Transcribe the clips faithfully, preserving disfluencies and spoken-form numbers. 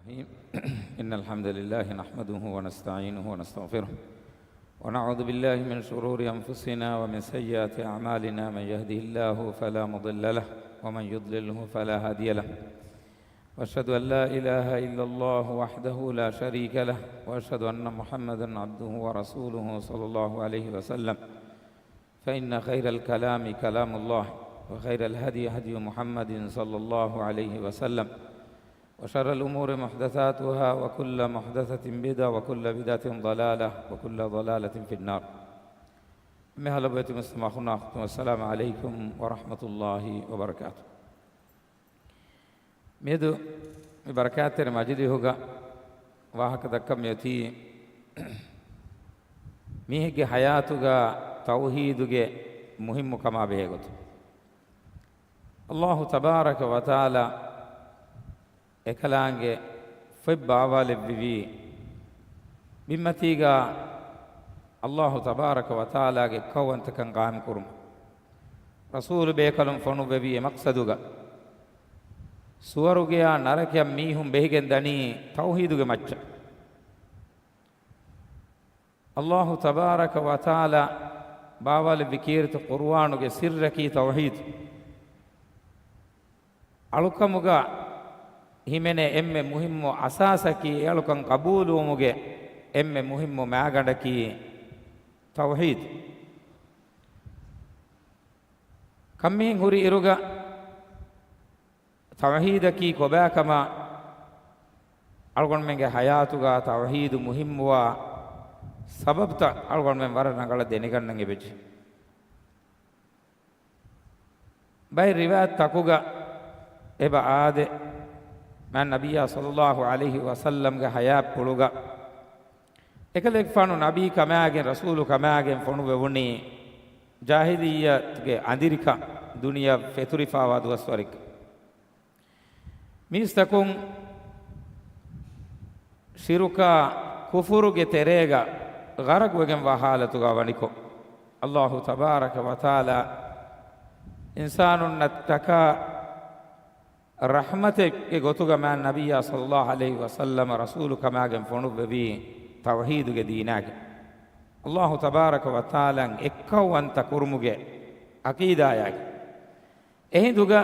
إن الحمد لله نحمده ونستعينه ونستغفره، ونعوذ بالله من شرور أنفسنا ومن سيئات أعمالنا. من يهده الله فلا مضل له، ومن يضلله فلا هادي له. وأشهد أن لا إله إلا الله وحده لا شريك له، وأشهد أن محمدا عبده ورسوله صلى الله عليه وسلم. فإن خير الكلام كلام الله، وخير الهدي هدي محمد صلى الله عليه وسلم، وشر الأمور محدثاتها، وكل محدثة بدعة، وكل بدعة ضلالة، وكل ضلالة في النار. މި ހަލަބޮތި މުސްލިމް އަޚުންނާ އުޚްތުން، އައްސަލާމު ޢަލައިކުމް ވަރަޙްމަތުﷲި ވަބަރަކާތު. މިއަދު މި ބަރަކާތްތެރި މަޖިލީހުގަ ވާހަކަ ދައްކަން މިއޮތީ، މީހެއްގެ ޙަޔާތުގަ ތައުޙީދުގެ މުހިއްމުކަމާ ބެހޭ ގޮތުން. ﷲ ތަބާރަކަ ވަތަޢާލާ އެކަލާނގެ ފޮތް ބާވާލެއްވިވީ، ބިންމަތީގަ ﷲ ތަބާރަކަ ވަތަޢާލާގެ އެއްކައުވަންތަކަން ޤާއިމް ކުރުމަށް. ރަސޫލު ބޭކަލުން ފޮނުއްވެވީ އެ މަޤްޞަދުގަ. ސުވަރުގެޔާ ނަރަކަޔަށް މީހުން ބެހިގެން ދަނީ ތައުޙީދުގެ މައްޗަށް. ﷲ ތަބާރަކަ ވަތަޢާލާ ބާވާލެއްވި ކީރިތި ޤުރުއާނުގެ ސިއްރަކީ ތައުޙީދު. އަޅުކަމުގަ ހިމެނޭ އެންމެ މުހިއްމު އަސާސަކީ، އެ އަޅުކަން ޤަބޫލުވުމުގެ އެންމެ މުހިއްމު މައިގަނޑަކީ ތައުޙީދު. ކަންމިހެން ހުރި އިރުގަ، ތައުޙީދަކީ ކޮބާކަމާ، އަޅުގަނޑުމެންގެ ޙަޔާތުގަ ތައުޙީދު މުހިއްމުވާ ސަބަބުތައް އަޅުގަނޑުމެން ވަރަށް ރަނގަޅަށް ދެނެގަންނަން އެބަޖެހޭ. ބައެއް ރިވާޔަތްތަކުގަ އެބަ އާދޭ، މާތް ނަބިއްޔާ ޞައްލައްލާހު ޢަލައިހި ވަސައްލަމްގެ ޙަޔާތްޕުޅުގަ އެކަލޭގެފާނު ނަބީ ކަމާގެން ރަސޫލު ކަމާގެން ފޮނުއްވެވުނީ، ޖާހިލިއްޔަތުގެ އަނދިރިކަން ދުނިޔެއަށް ފެތުރިފާވާ ދުވަސްވަރެއްގަ. މީސްތަކުން ޝިރުކާ ކުފުރުގެ ތެރޭގަ ޣަރަޤުވެގެންވާ ޙާލަތުގަ ވަނިކޮށް، ﷲ ތަބާރަކަ ވަތަޢާލާ އިންސާނުންނަށްޓަކާ ރަޙްމަތެއްގެ ގޮތުގަ މާތް ނަބިއްޔާ ޞައްލައްލާހު ޢަލައިހި ވަސައްލަމަ ރަސޫލު ކަމާގެން ފޮނުއްވެވީ ތައުޙީދުގެ ދީނާގެ، ﷲ ތަބާރަކަ ވަތަޢާލާއަށް އެއްކައުވަންތަ ކުރުމުގެ ޢަޤީދާޔާގެ. އެހިނދުގަ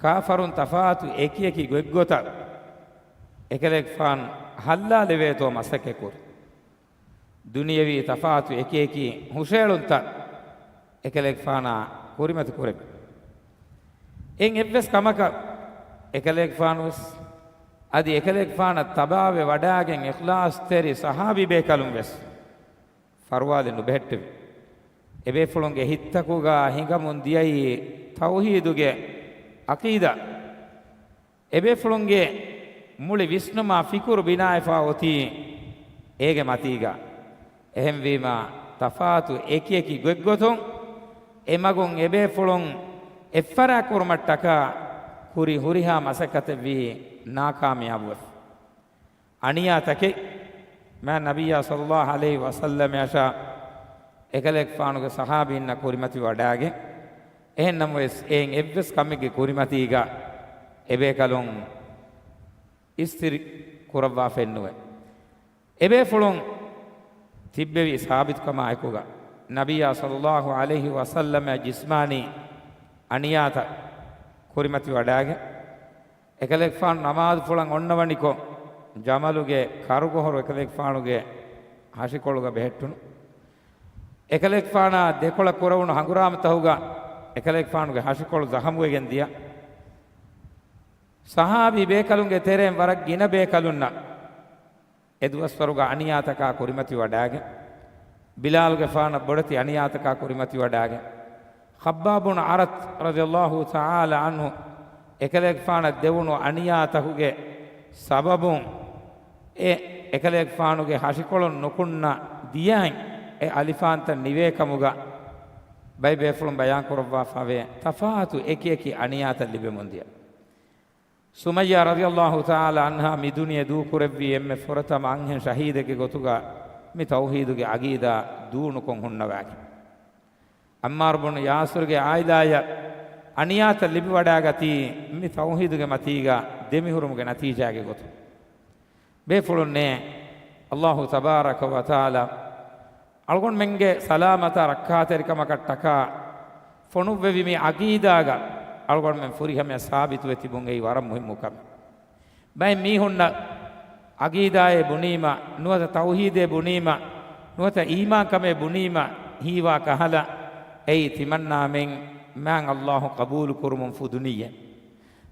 ކާފަރުން ތަފާތު އެކިއެކި ގޮތްގޮތަށް އެކަލޭގެފާނު ހައްލާލެވޭތޯ މަސައްކަތްކުރި. ދުނިޔަވީ ތަފާތު އެކިއެކި ހުށައެޅުންތައް އެކަލޭގެފާނާ ކުރިމަތި ކުރެވި. އެއިން އެއްވެސް ކަމަކަށް އެކަލޭގެފާނުވެސް، އަދި އެކަލޭގެފާނަށް ތަބާވެ ވަޑާގެން އިޚްލާޞްތެރި ޞަޙާބީ ބޭކަލުންވެސް ފަރުވާލެއް ނުބެހެއްޓެވި. އެބޭފުޅުންގެ ހިތްތަކުގަ ހިނގަމުން ދިޔައީ ތައުޙީދުގެ ޢަޤީދާ. އެބޭފުޅުންގެ މުޅި ވިސްނުމާ ފިކުރު ބިނާވެފާ އޮތީ އޭގެ މަތީގަ. އެހެންވީމާ، ތަފާތު އެކިއެކި ގޮތްގޮތުން އެމަގުން އެބޭފުޅުން އެއްފަރާތްކުރުމަށްޓަކާ ކުރި ހުރިހާ މަސައްކަތެއްވީ ނާކާމިޔާބުވެފަ. އަނިޔާތަކެއް މާތް ނަބިއްޔާ ޞައްލައްލާހު ޢަލައިހި ވަސައްލަމައަށާ އެކަލޭގެފާނުގެ ޞަޙާބީންނަށް ކުރިމަތިވަޑާގެން، އެހެންނަމަވެސް އެއިން އެއްވެސް ކަމެއްގެ ކުރިމަތީގަ އެބޭކަލުން އިސްތިރި ކުރައްވާފައެއްނުވޭ. އެބޭފުޅުން ތިއްބެވި ސާބިތުކަމާއެކުގަ، ނަބިއްޔާ ޞައްލައްލާހު ޢަލައިހި ވަސައްލަމައަށް ޖިސްމާނީ އަނިޔާތައް ކުރިމަތިވަޑާގެން، އެކަލޭގެފާނު ނަމާދުފުޅަށް އޮންނަވަނިކޮށް، ޖަމަލުގެ ކަރުގޮހޮރު އެކަލޭގެފާނުގެ ހަށިކޮޅުގަ ބެހެއްޓުނު. އެކަލޭގެފާނާ ދެކޮޅަށް ކުރެވުނު ހަނގުރާމަތަހުގަ އެކަލޭގެފާނުގެ ހަށިކޮޅު ޒަޚަމުވެގެން ދިޔަ. ޞަޙާބީ ބޭކަލުންގެ ތެރެއިން ވަރަށް ގިނަ ބޭކަލުންނަށް އެ ދުވަސްވަރުގަ އަނިޔާތަކާ ކުރިމަތިވަޑާގެން، ބިލާލުގެފާނަށް ބޮޑެތި އަނިޔާތަކާ ކުރިމަތިވަޑާގެން، ޚައްބާބު ބުނު އަރަތް ރަޟިޔައްލާހު ތަޢާލާ ޢަންހު އެކަލޭގެފާނަށް ދެވުނު އަނިޔާތަކުގެ ސަބަބުން އެ އެކަލޭގެފާނުގެ ހަށިކޮޅުން ނުކުންނަ ދިޔައިން އެ އަލިފާންތައް ނިވޭ ކަމުގަ ބައެއް ބޭފުޅުން ބަޔާން ކުރައްވާފަވޭ، ތަފާތު އެކިއެކި އަނިޔާތައް ލިބެމުން ދިޔަ. ސުމައްޔާ ރަޟިޔައްލާހު ތަޢާލާ ޢަންހާ މި ދުނިޔެ ދޫކުރެއްވީ އެންމެ ފުރަތަމަ އަންހެން ޝަހީދެއްގެ ގޮތުގަ މި ތައުޙީދުގެ ޢަޤީދާ ދޫނުކޮށް ހުންނަވާގެން. ޢައްމާރު ބުނު ޔާސިރުގެ ޢާއިލާޔަށް އަނިޔާތައް ލިބިވަޑާގަތީ މި ތައުޙީދުގެ މަތީގަ ދެމިހުރުމުގެ ނަތީޖާގެ ގޮތުން. ބޭފުޅުންނޭ، އައްލާހު ތަބާރަކަ ވަތަޢާލާ އަޅުގަނޑުމެންގެ ސަލާމަތާ ރައްކާތެރިކަމަކަށްޓަކާ ފޮނުއްވެވި މި ޢަޤީދާގަ އަޅުގަނޑުމެން ފުރިހަމަޔަށް ސާބިތުވެ ތިބުން އެއީ ވަރަށް މުހިއްމު ކަމެއް. ބައެއް މީހުންނަށް ޢަޤީދާއޭ ބުނީމަ، ނުވަތަ ތައުޙީދޭ ބުނީމަ، ނުވަތަ އީމާންކަމޭ ބުނީމަ ހީވާ ކަހަލަ، އެއީ ތިމަންނާމެން މާތް އައްލާހު ޤަބޫލު ކުރުމުން ފުދު ނިއްޔަތް.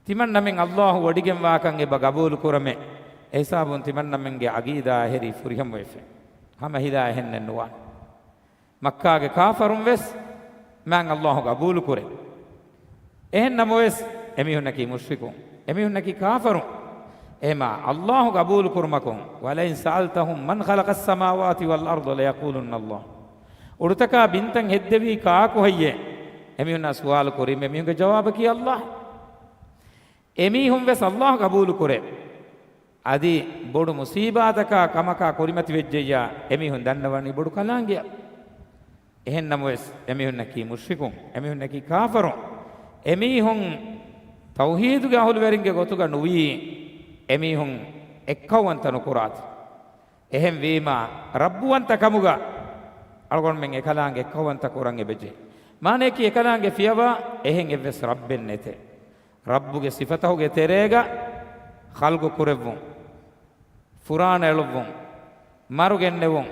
ތިމަންނަމެން އައްލާހު ވޮޑިގެންވާކަން އެބަ ގަބޫލު ކުރަމޭ، އެހިސާބުން ތިމަންނަމެންގެ ޢަޤީދާ އެހެރީ ފުރިހަމަވެފަ. ހަމަ ހިލާ އެހެންނެއް ނުވާނެ. މައްކާގެ ކާފަރުން ވެސް މާތް އައްލާހު ގަބޫލު ކުރޭ. އެހެން ނަމަވެސް، އެމީހުންނަކީ މުޝްރިކުން. އެމީހުންނަކީ ކާފަރުން. އެހެމާ، އައްލާހު ގަބޫލު ކުރުމަކުން، وَلَئِنْ سَأَلْتَهُمْ مَنْ خَلَقَ السَّمَاوَاتِ وَالْأَرْضَ لَيَقُولُنَّ اللَّهُ. އުޑުތަކާ ބިންތައް ހެއްދެވީ ކާކު ހެއްޔޭ؟ އެމީހުންނާ ސުވާލު ކުރީމަ، އެމީހުންގެ ޖަވާބަކީ އައްލާހު. އެމީހުން ވެސް އައްލާހު ގަބޫލު ކުރޭ. އަދި ބޮޑު މުޞީބާތަކާ ކަމަކާ ކުރިމަތިވެއްޖެއްޔާ، އެމީހުން ދަންނަވަނީ ބޮޑު ކަލާނގެއަށް. އެހެން ނަމަވެސް، އެމީހުންނަކީ މުޝްރިކުން، އެމީހުންނަކީ ކާފަރުން. އެމީހުން ތައުޙީދުގެ އަހުލުވެރިންގެ ގޮތުގަ ނުވީ، އެމީހުން އެއްކައުވަންތަ ނުކުރާތި. އެހެންވީމާ، ރައްބުވަންތަ ކަމުގަ އަޅުގަނޑުމެން އެކަލާނގެ އެއްކައުވަންތަ ކުރަން އެބަޖެހޭ. މާނަޔަކީ އެކަލާނގެ ފިޔަވާ އެހެން އެއްވެސް ރައްބެއް ނެތޭ. ރައްބުގެ ސިފަތަހުގެ ތެރޭގަ ޚަލްޤު ކުރެއްވުން، ފުރާނަ އެޅުއްވުން، މަރު ގެންނެވުން،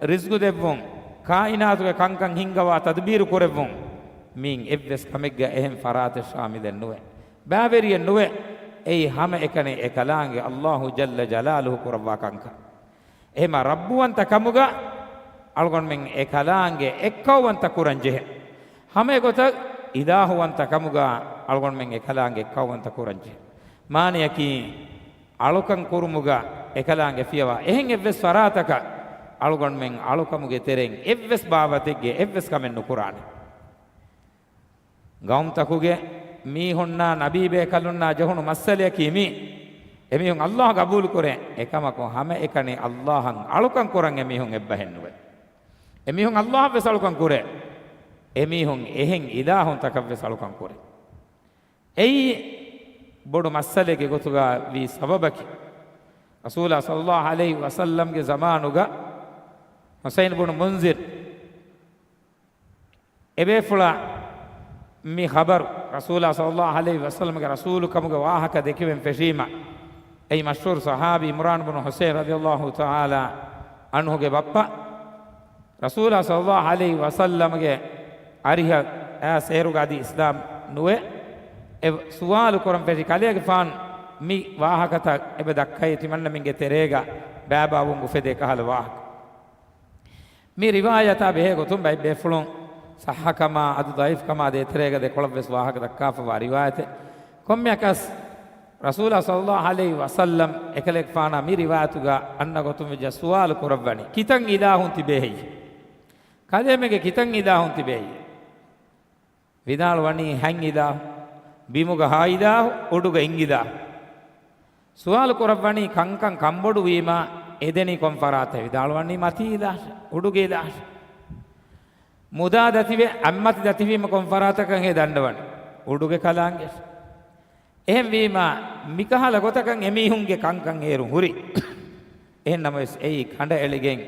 ރިޒްގު ދެއްވުން، ކާއިނާތުގެ ކަންކަން ހިންގަވާ ތަދުބީރު ކުރެއްވުން، މިއިން އެއްވެސް ކަމެއްގަ އެހެން ފަރާތެއް ޝާމިލެއް ނުވޭ. ބައިވެރިއެއް ނުވޭ. އެއީ ހަމައެކަނި އެކަލާނގެ އައްލާހު ޖައްލަ ޖަލާލުހު ކުރައްވާ ކަންކަން. އެހެމާ ރައްބުވަންތަ ކަމުގަ އަޅުގަނޑުމެން އެކަލާނގެ އެއްކައުވަންތަ ކުރަން ޖެހޭ. ހަމައެގޮތަށް އިލާހުވަންތަ ކަމުގަ އަޅުގަނޑުމެން އެކަލާނގެ އެއްކައުވަންތަ ކުރަން ޖެހޭ. މާނަޔަކީ އަޅުކަން ކުރުމުގަ އެކަލާނގެ ފިޔަވާ އެހެން އެއްވެސް ފަރާތަކަށް އަޅުގަނޑުމެން އަޅުކަމުގެ ތެރެއިން އެއްވެސް ބާވަތެއްގެ އެއްވެސް ކަމެއް ނުކުރާނެ. ގައުމުތަކުގެ މީހުންނާ ނަބީބޭކަލުންނާ ޖެހުނު މައްސަލަޔަކީ މީ. އެމީހުން އައްލާހު ގަބޫލުކުރޭ. އެކަމަކު ހަމައެކަނި އައްލާހަށް އަޅުކަން ކުރަން އެމީހުން އެއްބަހެއް ނުވޭ. އެމީހުން އައްލާހަށް ވެސް އަޅުކަން ކުރޭ. އެމީހުން އެހެން އިލާހުންތަކަށް ވެސް އަޅުކަން ކުރޭ. އެއީ ބޮޑު މައްސަލައެއްގެ ގޮތުގަ ވީ ސަބަބަކީ، ރަސޫލާ ޞައްލައްލާހު ޢަލައިހި ވަސައްލަމްގެ ޒަމާނުގަ ޙުސައިން ބުނު މުންޒިރު އެބޭފުޅާ މި ޚަބަރު ރަސޫލާ ޞައްލައްލާހު ޢަލައިހި ވަސައްލަމްގެ ރަސޫލުކަމުގެ ވާހަކަ ދެކެވެން ފެށީމަ، އެއީ މަޝްހޫރު ޞަޙާބީ ޢިމްރާން ބުނު ޙުސައިން ރަޟިޔައްލާހު ތަޢާލާ ޢަންހުގެ ބައްޕަ، ރަސޫލާ ޞައްލައްލާހު ޢަލައިހި ވަސައްލަމްގެ އަރިހަށް އައިސް އޭރުގަ އަދި އިސްލާމް ނުވެ، އެ ސުވާލު ކުރަން ފެށި ކަލޭގެފާނު މި ވާހަކަތައް އެބަ ދައްކައި ތިމަންނަމެންގެ ތެރޭގަ ބައިބައިވުން އުފެދޭ ކަހަލަ ވާހަކަ. މި ރިވާޔަތާ ބެހޭ ގޮތުން ބައެއް ބޭފުޅުން ޞައްޙަކަމާ އަދި ޟަޢީފުކަމާ ދޭތެރޭގަ ދެކޮޅަށްވެސް ވާހަކަ ދައްކާފަވާ ރިވާޔަތެއް. ކޮންމެއަކަސް ރަސޫލާ ޞައްލައްލާހު ޢަލައިހި ވަސައްލަމް އެކަލޭގެފާނާ މި ރިވާޔަތުގަ އަންނަ ގޮތުން ވެއްޖެ ސުވާލު ކުރައްވަނީ، ކިތައް އިލާހުން ތިބޭ ހެއްޔޭ؟ ކަލޭމެންގެ ކިތައް އިލާހުން ތިބޭ ހެއްޔޭ؟ ވިދާޅުވަނީ ހަތް އިލާހު، ބިމުގަ ހަ އިލާހު، އުޑުގަ އިން އިލާހު. ސުވާލު ކުރައްވަނީ ކަންކަން ކަންބޮޑުވީމާ އެދެނީ ކޮން ފަރާތެއް؟ ވިދާޅުވަނީ މަތީ އިލާހަށް، އުޑުގެ އިލާހަށް. މުދާ ދަތިވެ، އަތްމަތި ދަތިވީމަ ކޮން ފަރާތަކަށް ހޭ ދަންނަވަނީ؟ އުޑުގެ ކަލާނގެ. އެހެންވީމާ، މިކަހަލަ ގޮތަކަށް އެމީހުންގެ ކަންކަން އޭރުން ހުރި. އެހެން ނަމަވެސް، އެއީ ކަނޑައެޅިގެން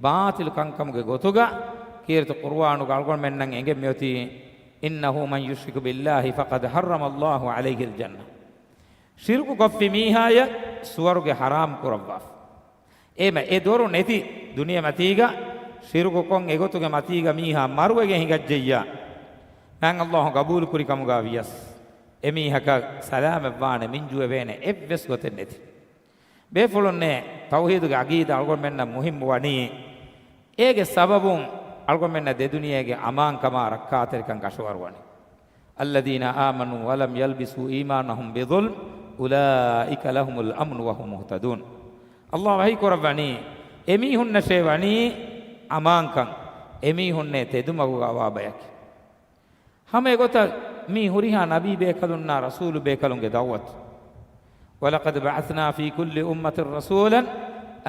ބާޠިލު ކަންކަމުގެ ގޮތުގަ ކީރިތި ޤުރުއާނުގަ އަޅުގަނޑުމެންނަށް އެނގެން މިއޮތީ، إِنَّهُ مَنْ يُشْرِكْ بِاللَّهِ فَقَدْ حَرَّمَ اللَّهُ عَلَيْهِ الْجَنَّةَ. ޝިރުކު ކޮށްފި މީހާޔަށް ސުވަރުގެ ޙަރާމް ކުރައްވާފަ. އެހެމަ އެ ދޮރު ނެތި ދުނިޔެމަތީގަ ޝިރުކުކޮށް އެގޮތުގެ މަތީގަ މީހާ މަރުވެގެން ހިނގައްޖެއްޔާ، މާތް އައްލާހު ގަބޫލު ކުރި ކަމުގަ ވިޔަސް، އެމީހަކަށް ސަލާމަތްވާނެ މިންޖުވެވޭނެ އެއްވެސް ގޮތެއް ނެތި. ބޭފުޅުންނޭ، ތައުޙީދުގެ ޢަޤީދާ އަޅުގަނޑުމެންނަށް މުހިއްމު ވަނީ، އޭގެ ސަބަބުން އަޅުގަނޑުމެންނަށް ދެދުނިޔޭގެ އަމާންކަމާ ރައްކާތެރިކަން ކަށަވަރުވަނީ. الَّذِينَ آمَنُوا وَلَمْ يَلْبِسُوا إِيمَانَهُمْ بِظُلْمٍ أُولَٰئِكَ لَهُمُ الْأَمْنُ وَهُمْ مُهْتَدُونَ. އައްލާހު ވަޙީ ކުރައްވަނީ، އެމީހުންނަށޭ ވަނީ އަމާންކަން، އެމީހުންނޭ ތެދުމަގުގަ ވާ ބަޔަކީ. ހަމަ އެގޮތަށް މީ ހުރިހާ ނަބީ ބޭކަލުންނާ ރަސޫލު ބޭކަލުންގެ ދަޢުވަތު. وَلَقَدْ بَعَثْنَا فِي كُلِّ أُمَّةٍ رَسُولًا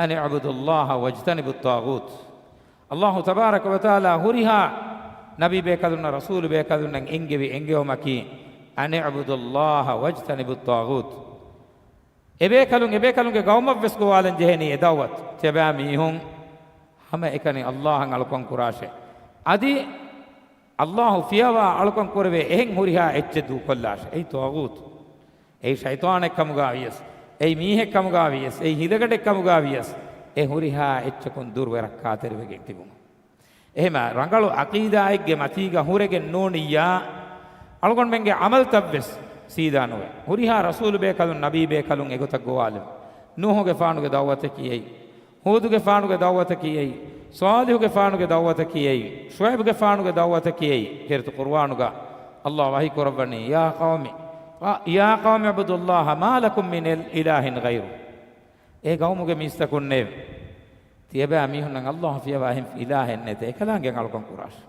أَنِ اعْبُدُوا اللَّهَ وَاجْتَنِبُوا الطَّاغُوتَ. އައްލާހު ތަބާރަކަ ވަތަޢާލާ ހުރިހާ ނަބީ ބޭކަލުންނަށް ރަސޫލު ބޭކަލުންނަށް އެންގެވި އެންގެވުމަކީ، أَنِ اعْبُدُوا اللَّهَ وَاجْتَنِبُوا الطَّاغُوتَ. އެބޭކަލުން އެބޭކަލުންގެ ގައުމަށްވެސް ގޮވާލަން ޖެހެނީ އެ ދައުވަތު. ތިޔަބައިމީހުން ހަމައެކަނި އައްލާހަށް އަޅުކަން ކުރާށޭ. އަދި އައްލާހު ފިޔަވާ އަޅުކަން ކުރެވޭ އެހެން ހުރިހާ އެއްޗެއް ދޫކޮށްލާށޭ. އެއީ ޠާޣޫތު. އެއީ ޝައިޠާނެއްކަމުގަ ވިޔަސް، އެއީ މީހެއްކަމުގަ ވިޔަސް، އެއީ ހިލަގަޑެއްކަމުގަ ވިޔަސް، އެ ހުރިހާ އެއްޗަކުން ދުރުވެ ރައްކާތެރިވެގެން ތިބުމަށް. އެހެމަ ރަނގަޅު ޢަޤީދާއެއްގެ މަތީގަ ހުރެގެން ނޫނިއްޔާ، އަޅުގަނޑުމެންގެ ޢަމަލްތައްވެސް ސީދާ ނުވޭ. ހުރިހާ ރަސޫލުބޭކަލުން، ނަބީބޭކަލުން އެގޮތަށް ގޮވާލެވުނު. ނޫޙުގެފާނުގެ ދައުވަތަކީ އެއީ. ހޫދުގެފާނުގެ ދައުވަތަކީ އެއީ. ޞާލިޙުގެފާނުގެ ދައުވަތަކީ އެއީ. ޝުޢައިބުގެފާނުގެ ދައުވަތަކީ އެއީ. ކީރިތި ޤުރުއާނުގަ އައްލާހު ވަޙީ ކުރައްވަނީ، يا قوم، يا قوم اعبدوا الله ما لكم من إله غيره. އޭ ގައުމުގެ މީސްތަކުންނޭވެ! ތިޔަބައިމީހުންނަށް އައްލާހު ފިޔަވާ އެހެން އިލާހެއް ނެތޭ، އެކަލާނގެއަށް އަޅުކަން ކުރާށި.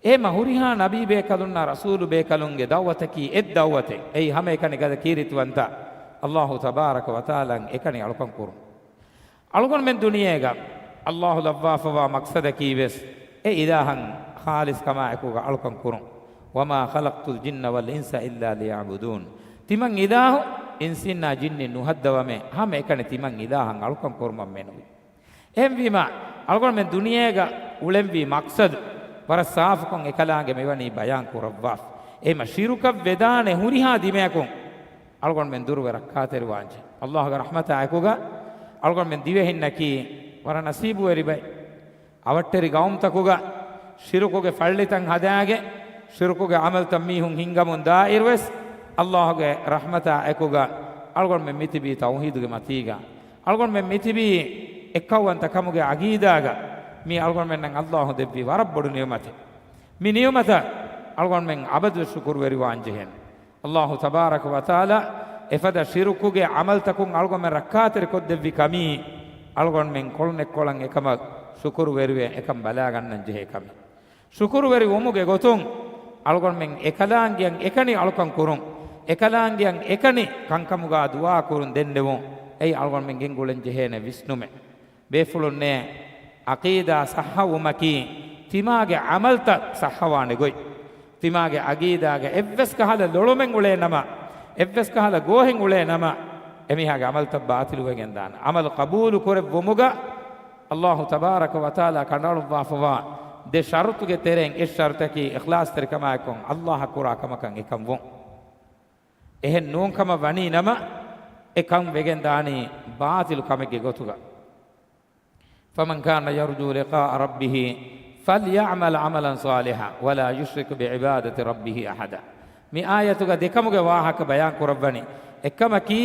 އެހެމަ ހުރިހާ ނަބީބޭކަލުންނާ ރަސޫލުބޭކަލުންގެ ދައުވަތަކީ އެއް ދައުވަތެއް. އެއީ ހަމައެކަނި ގަދަ ކީރިތިވަންތަ އައްލާހު ތަބާރަކަ ވަތަޢާލާއަށް އެކަނި އަޅުކަން ކުރުން. އަޅުގަނޑުމެން ދުނިޔޭގަ އައްލާހު ލައްވާފަވާ މަޤްޞަދަކީވެސް އެ އިލާހަށް ޚާލިޞްކަމާއެކުގަ އަޅުކަން ކުރުން. وما خلقت الجن والإنس إلا ليعبدون. ތިމަން އިލާހު އިންސީންނާ ޖިންނިން ނުހައްދަވަމޭ، ހަމައެކަނި ތިމަން އިލާހަށް އަޅުކަން ކުރުމަށް މެނުވީ. އެހެންވީމާ، އަޅުގަނޑުމެން ދުނިޔޭގަ އުޅެންވީ މަޤްޞަދު ވަރަށް ސާފުކޮށް އެކަލާނގެ މިވަނީ ބަޔާން ކުރައްވާފަ. އެހެމަ ޝިރުކަށް ވެދާނެ ހުރިހާ ދިމަޔަކުން އަޅުގަނޑުމެން ދުރުވެ ރައްކާތެރިވާންޖެ. އައްލާހުގެ ރަޙްމަތާ އެކުގަ އަޅުގަނޑުމެން ދިވެހިންނަކީ ވަރަށް ނަސީބުވެރި ބައެއް. އަވަށްޓެރި ގައުމުތަކުގަ ޝިރުކުގެ ފައްޅިތައް ހަދާގެ، ޝިރުކުގެ ޢަމަލުތައް މީހުން ހިންގަމުން ދާއިރުވެސް، އައްލާހުގެ ރަޙްމަތާ އެކުގަ އަޅުގަނޑުމެން މިތިބީ ތައުޙީދުގެ މަތީގަ. އަޅުގަނޑުމެން މިތިބީ އެއްކައުވަންތަ ކަމުގެ ޢަޤީދާގަ. މީ އަޅުގަނޑުމެންނަށް އައްލާހު ދެއްވި ވަރަށް ބޮޑު ނިޢުމަތެއް. މި ނިޢުމަތަށް އަޅުގަނޑުމެން އަބަދުވެސް ޝުކުރުވެރިވާން ޖެހޭނެ. އައްލާހު ތަބާރަކަ ވަތަޢާލާ އެފަދަ ޝިރުކުގެ ޢަމަލުތަކުން އަޅުގަނޑުމެން ރައްކާތެރި ކޮށްދެއްވި ކަމީ، އަޅުގަނޑުމެން ކޮޅުނެއްކޮޅަށް އެކަމަށް ޝުކުރުވެރިވެ އެކަން ބަލާގަންނަން ޖެހޭ ކަމެއް. ޝުކުރުވެރި ވުމުގެ ގޮތުން އަޅުގަނޑުމެން އެކަލާނގެއަށް އެކަނި އަޅުކަން ކުރުން، އެކަލާނގެއަށް އެކަނި ކަންކަމުގަ ދުޢާ ކުރުން ދެންނެވުން، އެއީ އަޅުގަނޑުމެން ގެންގުޅެން ޖެހޭނެ ވިސްނުމެއް. ބޭފުޅުންނޭ، ޢަޤީދާ ޞައްޙަވުމަކީ ތިމާގެ ޢަމަލުތައް ޞައްޙަވާނެ ގޮތް. ތިމާގެ ޢަޤީދާގަ އެއްވެސް ކަހަލަ ލޮޅުމެއް އުޅޭ ނަމަ، އެއްވެސް ކަހަލަ ގޯހެއް އުޅޭ ނަމަ، އެމީހާގެ ޢަމަލުތައް ބާޠިލުވެގެން ދާނެ. ޢަމަލު ޤަބޫލު ކުރެއްވުމުގަ އައްލާހު ތަބާރަކަ ވަތަޢާލާ ކަނޑައަޅުއްވާފަވާ ދެ ޝަރުޠުގެ ތެރެއިން އެއް ޝަރުޠަކީ އިޚްލާޞްތެރިކަމާއެކު އައްލާހަށް ކުރާ ކަމަކަށް އެކަން ވުން. އެހެން ނޫން ކަމަށް ވަނީ ނަމަ، އެ ކަން ވެގެން ދާނީ ބާޠިލު ކަމެއްގެ ގޮތުގަ. فمن كان يرجو لقاء ربه فليعمل عملا صالحا ولا يشرك بعبادة ربه أحدا. މި އާޔަތުގަ ދެކަމުގެ ވާހަކަ ބަޔާން ކުރައްވަނީ. އެއްކަމަކީ،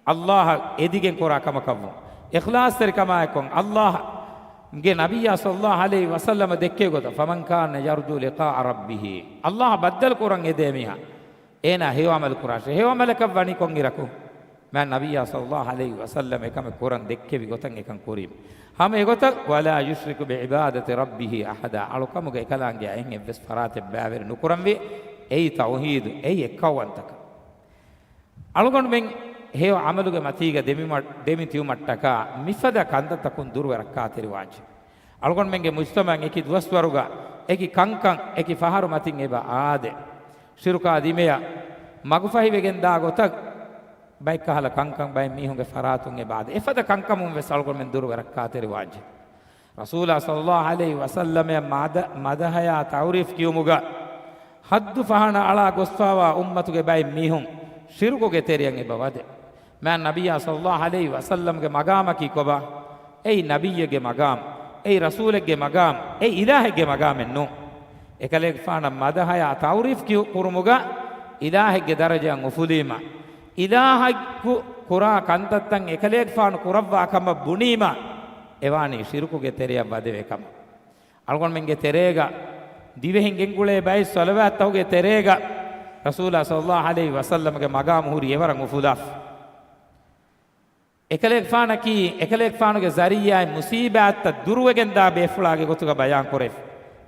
އައްލާހަށް އެދިގެން ކުރާ ކަމަކަށްވުން. އިޚްލާޞްތެރިކަމާއެކު އައްލާހުގެ ނަބިއްޔާ ޞައްލައްލާހު ޢަލައިހި ވަސައްލަމަ ދެއްކޭ ގޮތަށް، فمن كان يرجو لقاء ربه، އައްލާހަށް ބައްދަލު ކުރަން އެދޭ މީހާ، އޭނާ ހެޔޮ ޢަމަލު ކުރާށޭ. ހެޔޮ ޢަމަލަކަށް ވަނީ ކޮންއިރަކު؟ މާތް ނަބިއްޔާ ޞައްލައްލާހު ޢަލައިހި ވަސައްލަމަ އެކަމެއް ކުރަން ދެއްކެވި ގޮތަށް އެކަން ކުރީމަ. ހަމަ އެގޮތަށް، ولا يشرك بعبادة ربه أحدا، އަޅުކަމުގެ އެކަލާނގެއާ އެހެން އެއްވެސް ފަރާތެއް ބައިވެރި ނުކުރަންވީ. އެއީ ތައުޙީދު، އެއީ އެއްކައުވަންތަކަން. އަޅުގަނޑުމެން ހެޔޮ ޢަމަލުގެ މަތީގަ ދެމިމަ-، ދެމި ތިއުމަށްޓަކާ މިފަދަ ކަންތައްތަކުން ދުރުވެ ރައްކާތެރިވާންޖެ. އަޅުގަނޑުމެންގެ މުޖްތަމަޢަށް އެކި ދުވަސްވަރުގަ، އެކި ކަންކަން، އެކި ފަހަރު މަތިން އެބަ އާދޭ. ޝިރުކާ ދިމެޔަށް މަގުފަހިވެގެން ދާ ގޮތަށް ބައެއްކަހަލަ ކަންކަން ބައެއް މީހުންގެ ފަރާތުން އެބަ އާދޭ. އެފަދަ ކަންކަމުން ވެސް އަޅުގަނޑުމެން ދުރުވެ ރައްކާތެރިވާންޖެ. ރަސޫލާ ޞައްލައްލާހު ޢަލައިހި ވަސައްލަމަށް މަދަ-، މަދަޙަޔާ ތަޢުރީފް ކިޔުމުގަ ޙައްދު ފަހަނަ އަޅާ ގޮސްފާވާ އުއްމަތުގެ ބައެއް މީހުން ޝިރުކުގެ ތެރެއަށް އެބަ ވަދެ. މާތް ނަބިއްޔާ ޞައްލައްލާހު ޢަލައިހި ވަސައްލަމްގެ މަގާމަކީ ކޮބާ؟ އެއީ ނަބިއްޔެއްގެ މަގާމް، އެއީ ރަސޫލެއްގެ މަގާމް، އެއީ އިލާހެއްގެ މަގާމެއް ނޫން. އެކަލޭގެފާނަށް މަދަޙަޔާ ތަޢުރީފް ކިޔު-، ކުރުމުގަ އިލާހެއްގެ ދަރަޖައަށް އުފުލީމަ، އިލާހަކު ކުރާ ކަންތައްތައް އެކަލޭގެފާނު ކުރައްވާ ކަމަށް ބުނީމަ، އެވާނީ ޝިރުކުގެ ތެރެއަށް ވަދެވޭ ކަމަށް. އަޅުގަނޑުމެންގެ ތެރޭގަ، ދިވެހިން ގެންގުޅޭ ބައެއް ޞަލަވާތްތަކުގެ ތެރޭގަ، ރަސޫލާ ޞައްލައްލާހު ޢަލައިހި ވަސައްލަމްގެ މަގާމު ހުރީ އެވަރަށް އުފުލާފަ. އެކަލޭގެފާނަކީ، އެކަލޭގެފާނުގެ ޒަރީޢާއިން މުޞީބާތްތައް ދުރުވެގެންދާ ބޭފުޅާގެ ގޮތުގަ ބަޔާން ކުރެވި.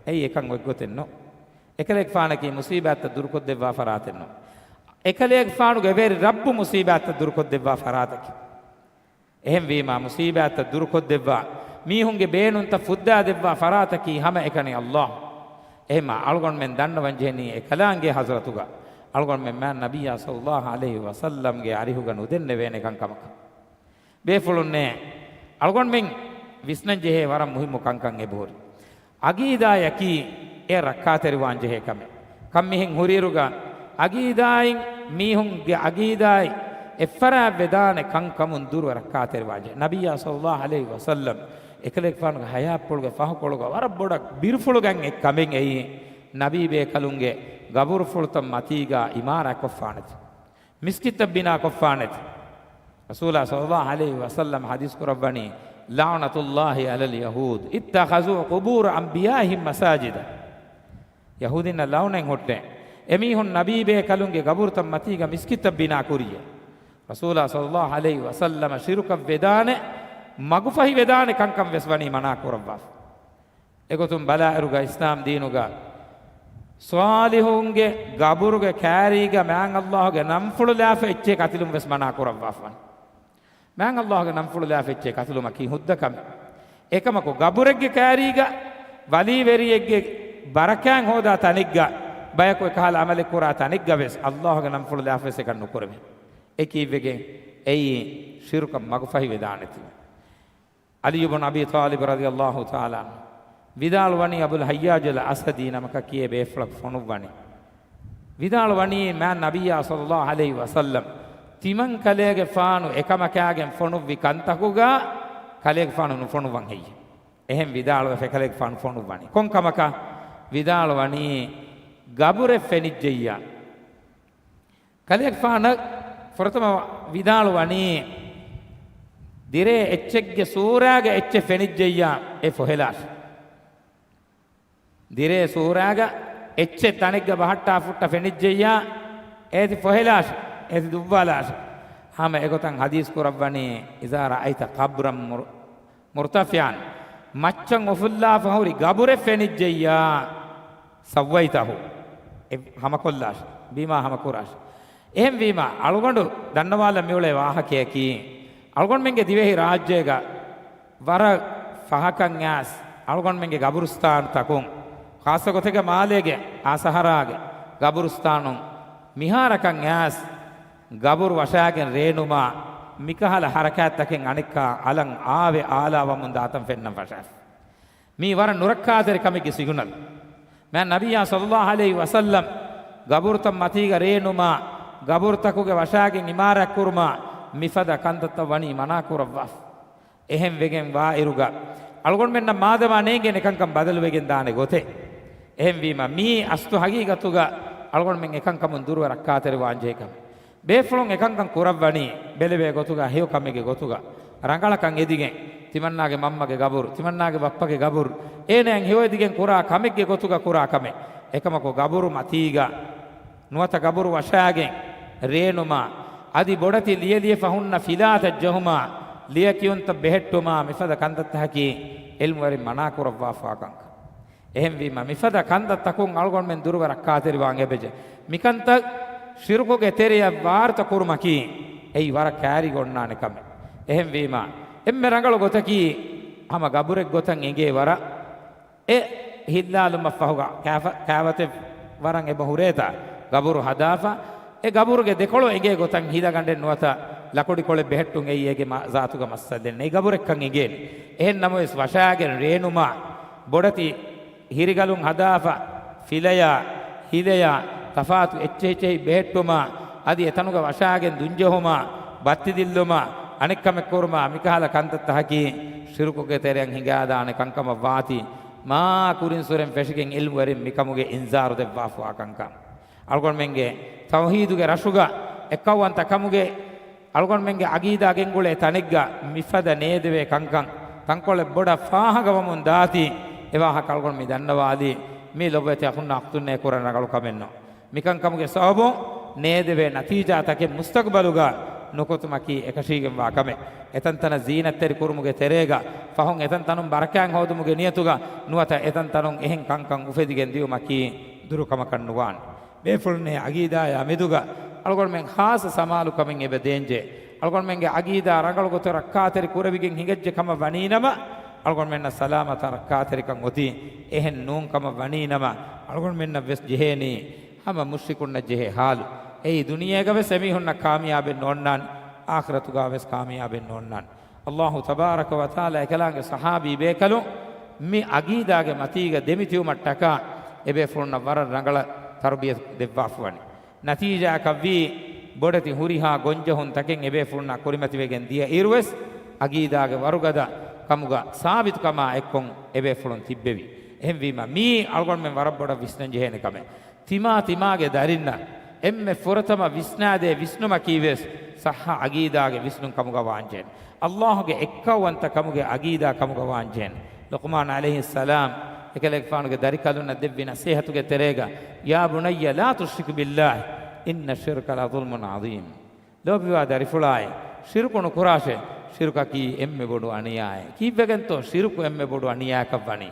އެއީ އެކަން އޮތްގޮތެއް ނޫން. އެކަލޭގެފާނަކީ މުޞީބާތްތައް ދުރުކޮށްދެއްވާ ފަރާތެއް ނޫން. އެކަލޭގެފާނުގެ ވެރި ރައްބު މުޞީބާތްތައް ދުރުކޮށްދެއްވާ ފަރާތަކީ. އެހެންވީމާ، މުޞީބާތްތައް ދުރުކޮށްދެއްވާ، މީހުންގެ ބޭނުންތައް ފުއްދާދެއްވާ ފަރާތަކީ ހަމައެކަނި އައްލާހު. އެހެމާ، އަޅުގަނޑުމެން ދަންނަވަންޖެހެނީ އެކަލާނގެ ޙަޟްރަތުގަ އަޅުގަނޑުމެން މާތް ނަބިއްޔާ ޞައްލައްލާހު ޢަލައިހި ވަސައްލަމްގެ އަރިހުގަ ނުދެންނެވޭނެ ކަންކަމަކަށް. ބޭފުޅުންނޭ، އަޅުގަނޑުމެން ވިސްނަންޖެހޭ ވަރަށް މުހިއްމު ކަންކަން އެބަހުރި. އަގީދާޔަކީ އެ ރައްކާތެރިވާންޖެހޭ ކަމެއް. ކަންމިހެން ހުރިއިރުގަ އަގީދާއިން މީހުންގެ އަގީދާއި އެއްފަރާތްވެދާނެ ކަންކަމުން ދުރު ރައްކާތެރިވާންޖެހޭ. ނަބިއްޔާ ޞައްލައްލާހު ޢަލައިހި ވަސައްލަމް އެކަލޭގެފާނުގެ ޙަޔާތްޕުޅުގެ ފަހުކޮޅުގަ ވަރަށް ބޮޑަށް ބިރުފުޅުގަން އެއް ކަމެއް އެއީ، ނަބީ ބޭކަލުންގެ ގަބުރުފުޅުތައް މަތީގަ އިމާރާތްކޮށްފާނެތި. މިސްކިތްތައް ބިނާކޮށްފާނެތި. ރަސޫލާ ޞައްލައްލާހު ޢަލައިހި ވަސައްލަމް ޙަދީޘް ކުރައްވަނީ، "ލަޢުނަތުﷲ ޢަލަލް ޔަހޫދް އިއްތަޚަޛޫ ޤުބޫރަ އަންބިޔާއިހިމް މަސާޖިދަ." ޔަހޫދީންނަށް ލަޢުނަތް ހުއްޓޭ، އެމީހުން ނަބީ ބޭކަލުންގެ ގަބުރުތައް މަތީގަ މިސްކިތްތައް ބިނާ ކުރިޔޭ. ރަސޫލާ ޞައްލައްލާހު ޢަލައިހި ވަސައްލަމަށް ޝިރުކަށް ވެދާނެ، މަގުފަހި ވެދާނެ ކަންކަން ވެސް ވަނީ މަނާ ކުރައްވާފަ. އެގޮތުން ބަލާއިރުގަ އިސްލާމް ދީނުގަ ޞާލިޙުންގެ ގަބުރުގެ ކާރީގަ މާތް ﷲ ގެ ނަންފުޅު ލާފަ އެއްޗެހި ކަތިލުން ވެސް މަނާ ކުރައްވާފަ ވަނީ. މާތް ﷲ ގެ ނަންފުޅު ލާފަ އެއްޗެހި ކަތިލުމަކީ ހުއްދަ ކަމެއް. އެކަމަކު ގަބުރެއްގެ ކާރީގަ ވަލީވެރިއެއްގެ ބަރަކާތް ހޯދާ ތަނެއްގަ ބަޔަކު އެކަހަލަ ޢަމަލެއް ކުރާ ތަނެއްގަ ވެސް ﷲ ގެ ނަންފުޅު ލާފަ ވެސް އެކަން ނުކުރެވޭ. އެ ކީއްވެގެން؟ އެއީ ޝިރުކަށް މަގުފަހި ވެދާނެތީ. ޢަލީ ބުން އަބީ ޠާލިބް ރަޟިޔަﷲ ތަޢާލާ ޢަންހު ވިދާޅުވަނީ، އަބުލް ޙައްޔާޖު އަލް އަސަދީ ނަމަކަށް ކިޔޭ ބޭފުޅަކު ފޮނުއްވަނީ. ވިދާޅުވަނީ މާތް ނަބިއްޔާ ޞައްލައްލާހު ޢަލައިހި ވަސައްލަމް ތިމަން ކަލޭގެފާނު އެކަމަކާގެން ފޮނުއްވި ކަންތަކުގަ ކަލޭގެފާނު ނުފޮނުއްވަން ހެއްޔެވެ؟ އެހެން ވިދާޅުވެފަ ކަލޭގެފާނު ފޮނުއްވަނީ. ކޮން ކަމަކަށް؟ ވިދާޅުވަނީ ގަބުރެއް ފެނިއްޖެއްޔާ. ކަލޭގެފާނަށް ފުރަތަމަ ވިދާޅުވަނީ، ދިރޭ އެއްޗެއްގެ ސޫރާގަ އެއްޗެއް ފެނިއްޖެއްޔާ އެ ފޮހެލާށި. ދިރޭ ސޫރާގަ އެއްޗެއް ތަނެއްގަ ބަހައްޓާފަ ހުއްޓަ ފެނިއްޖެއްޔާ އޭތި ފޮހެލާށި، އޭތި ދުއްވާލާށި. ހަމަ އެގޮތަށް ޙަދީޘް ކުރައްވަނީ، إذا رأيت قبرا مر-، مرتفعا، މައްޗަށް އުފުއްލާފަ ހުރި ގަބުރެއް ފެނިއްޖެއްޔާ، سويته، އެ ހަމަކޮށްލާށި، بما، ހަމަކުރާށި. އެހެންވީމަ، އަޅުގަނޑު ދަންނަވާލަން މިއުޅޭ ވާހަކަޔަކީ، އަޅުގަނޑުމެންގެ ދިވެހި ރާއްޖޭގަ ވަރަށް ފަހަކަށް އައިސް، އަޅުގަނޑުމެންގެ ގަބުރުސްތާނުތަކުން، ޚާއްޞަ ގޮތެއްގަ މާލޭގެ އާ ސަހަރާގެ ގަބުރުސްތާނުން މިހާރަކަށް އައިސް، ގަބުރު ވަށާގެން ރޭނުމާ، މިކަހަލަ ހަރަކާތްތަކެއް އަނެއްކާ އަލަށް އާވެ އާލާވަމުން ދާތަން ފެންނަން ފަށާފަ. މީ ވަރަށް ނުރައްކާތެރި ކަމެއްގެ ސިގުނަލް. މާތް ނަބިއްޔާ ޞައްލައްލާހު ޢަލައިހި ވަސައްލަމް ގަބުރުތައް މަތީގަ ރޭނުމާ، ގަބުރުތަކުގެ ވަށާގެން ޢިމާރާތް ކުރުމާ، މިފަދަ ކަންތައްތައް ވަނީ މަނާ ކުރައްވާފަ. އެހެން ވެގެން ވާއިރުގަ، އަޅުގަނޑުމެންނަށް މާދަމާ ނޭނގޭނެ ކަންކަން ބަދަލުވެގެން ދާނެ ގޮތެއް. އެހެންވީމަ، މީ އަސްލު ހަގީގަތުގަ އަޅުގަނޑުމެން އެކަންކަމުން ދުރުވެ ރައްކާތެރިވާންޖެހޭ ކަމެއް. ބޭފުޅުން އެކަންކަން ކުރައްވަނީ، ބެލެވޭ ގޮތުގަ، ހެޔޮ ކަމެއްގެ ގޮތުގަ، ރަނގަޅަކަށް އެދިގެން، ތިމަންނާގެ މަންމަގެ ގަބުރު، ތިމަންނާގެ ބައްޕަގެ ގަބުރު، އޭނައަށް ހެޔޮއެދިގެން ކުރާ ކަމެއްގެ ގޮތުގަ ކުރާ ކަމެއް. އެކަމަކު، ގަބުރު މަތީގަ ނުވަތަ ގަބުރު ވަށާގެން ރޭނުމާ، އަދި ބޮޑެތި ލިޔެލިޔެފަ ހުންނަ ފިލާތައް ޖެހުމާ، ލިޔެކިޔުންތައް ބެހެއްޓުމާ، މިފަދަ ކަންތައްތަކަކީ ޢިލްމުވެރިން މަނާ ކުރައްވާފާ ކަންކަން. އެހެންވީމަ، މިފަދަ ކަންތައްތަކުން އަޅުގަނޑުމެން ދުރުވެ ރައްކާތެރިވާން އެބަޖެ. މިކަންތައް ޝިރުކުގެ ތެރެއަށް ވާރުތަ ކުރުމަކީ، އެއީ ވަރަށް ކައިރިގަ އޮންނާނެ ކަމެއް. އެހެންވީމަ، އެންމެ ރަނގަޅު ގޮތަކީ، ހަމަ ގަބުރެއް ގޮތަށް އެނގޭ ވަރަށް، އެ ހިއްލާލުމަށްފަހުގަ ކާފަ-، ކާވަތެއް ވަރަށް އެބަ ހުރޭތާ، ގަބުރު ހަދާފަ، އެ ގަބުރުގެ ދެކޮޅު އެނގޭ ގޮތަށް ހިލަގަނޑެއް ނުވަތަ ލަކުޑިކޮޅެއް ބެހެއްޓުން އެއީ އޭގެ މަ-، ޒާތުގަ މައްސަލައެއް ނެތް. ގަބުރެއްކަން އެނގޭނެ. އެހެން ނަމަވެސް ވަށާގެން ރޭނުމާ، ބޮޑެތި ހިރިގަލުން ހަދާފަ، ފިލަޔާ، ހިލަޔާ، ތަފާތު އެއްޗެހި އެއްޗެހި ބެހެއްޓުމާ، އަދި އެތަނުގަ ވަށާގެން ދުންޖެހުމާ، ބައްތި ދިއްލުމާ، އަނެއްކަމެއް ކުރުމާ، މިކަހަލަ ކަންތައްތަކަކީ ޝިރުކުގެ ތެރެއަށް ހިނގާދާނެ ކަންކަމަށް ވާތީ، މާ ކުރިންސުރެން ފެށިގެން ޢިލްމުވެރިން މިކަމުގެ އިންޒާރު ދެއްވާފާ ކަންކަން. އަޅުގަނޑުމެންގެ ތައުޙީދުގެ ރަށުގަ އެއްކައުވަންތަ ކަމުގެ އަޅުގަނޑުމެންގެ ޢަގީދާ ގެންގުޅޭ ތަނެއްގަ މިފަދަ ނޭދެވޭ ކަންކަން ތަންކޮޅެއް ބޮޑަށް ފާހަގަވަމުން ދާތީ، އެ ވާހަކަ އަޅުގަނޑު މި ދަންނަވާލީ، މީ ލޮބުވެތި އަޚުންނާ އުޚްތުންނޭ ކުރަން ރަނގަޅު ކަމެއްނު. މިކަންކަމުގެ ސަބަބުން ނޭދެވޭ ނަތީޖާތަކެއް މުސްތަގުބަލުގަ ނުކުތުމަކީ އެކަށީގެންވާ ކަމެއް. އެތަންތަނަށް ޒީނަތްތެރި ކުރުމުގެ ތެރޭގަ ފަހުން އެތަންތަނުން ބަރަކާތް ހޯދުމުގެ ނިޔަތުގަ ނުވަތަ އެތަންތަނުން އެހެން ކަންކަން އުފެދިގެން ދިޔުމަކީ ދުރުކަމަކަށް ނުވާނެ. ބޭފުޅުންނޭ ޢަގީދާޔާ މެދުގަ އަޅުގަނޑުމެން ޚާއްޞަ ސަމާލުކަމެއް އެބަ ދޭންޖެ. އަޅުގަނޑުމެންގެ ޢަގީދާ ރަނގަޅު ގޮތަށް ރައްކާތެރި ކުރެވިގެން ހިނގައްޖެ ކަމަށް ވަނީނަމަ، އަޅުގަނޑުމެންނަށް ސަލާމަތަށް ރައްކާތެރިކަން އޮތީ. އެހެން ނޫން ކަމަށް ވަނީނަމަ، އަޅުގަނޑުމެންނަށް ވެސް ޖެހޭނީ ހަމަ މުޝްރިކުންނަށް ޖެހޭ ހާލު. އެއީ ދުނިޔޭގަވެސް އެމީހުންނަށް ކާމިޔާބެއް ނޯންނާނެ، އާޚިރަތުގަވެސް ކާމިޔާބެއް ނޯންނާނެ. އައްލާހު ތަބާރަކަ ވަތަޢާލާ އެކަލާނގެ ޞަޙާބީ ބޭކަލުން މި އަގީދާގެ މަތީގަ ދެމިތިއުމަށްޓަކާ އެބޭފުޅުންނަށް ވަރަށް ރަނގަޅަށް ތަރުބިޔަތު ދެއްވާފަވަނީ. ނަތީޖާއަކަށްވީ، ބޮޑެތި ހުރިހާ ގޮންޖެހުންތަކެއް އެބޭފުޅުންނާ ކުރިމަތިވެގެން ދިޔަ އިރުވެސް، އަގީދާގެ ވަރުގަދަ ކަމުގަ ސާބިތުކަމާ އެއްކޮށް އެބޭފުޅުން ތިއްބެވި. އެހެންވީމަ، މިއީ އަޅުގަނޑުމެން ވަރަށް ބޮޑަށް ވިސްނަން ޖެހޭނެ ކަމެއް. ތިމާ ތިމާގެ ދަރިންނަށް އެންމެ ފުރަތަމަ ވިސްނާދޭ ވިސްނުމަކީވެސް ޞައްޙަ އަގީދާގެ ވިސްނުން ކަމުގަ ވާންޖެހޭނެ. އައްލާހުގެ އެއްކައުވަންތަ ކަމުގެ އަގީދާ ކަމުގަ ވާންޖެހޭނެ. ލުޤްމާން ޢަލައިހިއްސަލާމް އެކަލޭގެފާނުގެ ދަރިކަލުންނަށް ދެއްވި ނަޞޭޙަތުގެ ތެރޭގަ، "يا بني لا تشرك بالله إن الشرك لظلم عظيم." ލޯބިވާ ދަރިފުޅާއޭ، ޝިރުކު ނުކުރާށޭ، ޝިރުކަކީ އެންމެ ބޮޑު އަނިޔާއެއް. ކީއްވެގެންތޯ ޝިރުކު އެންމެ ބޮޑު އަނިޔާއަކަށް ވަނީ؟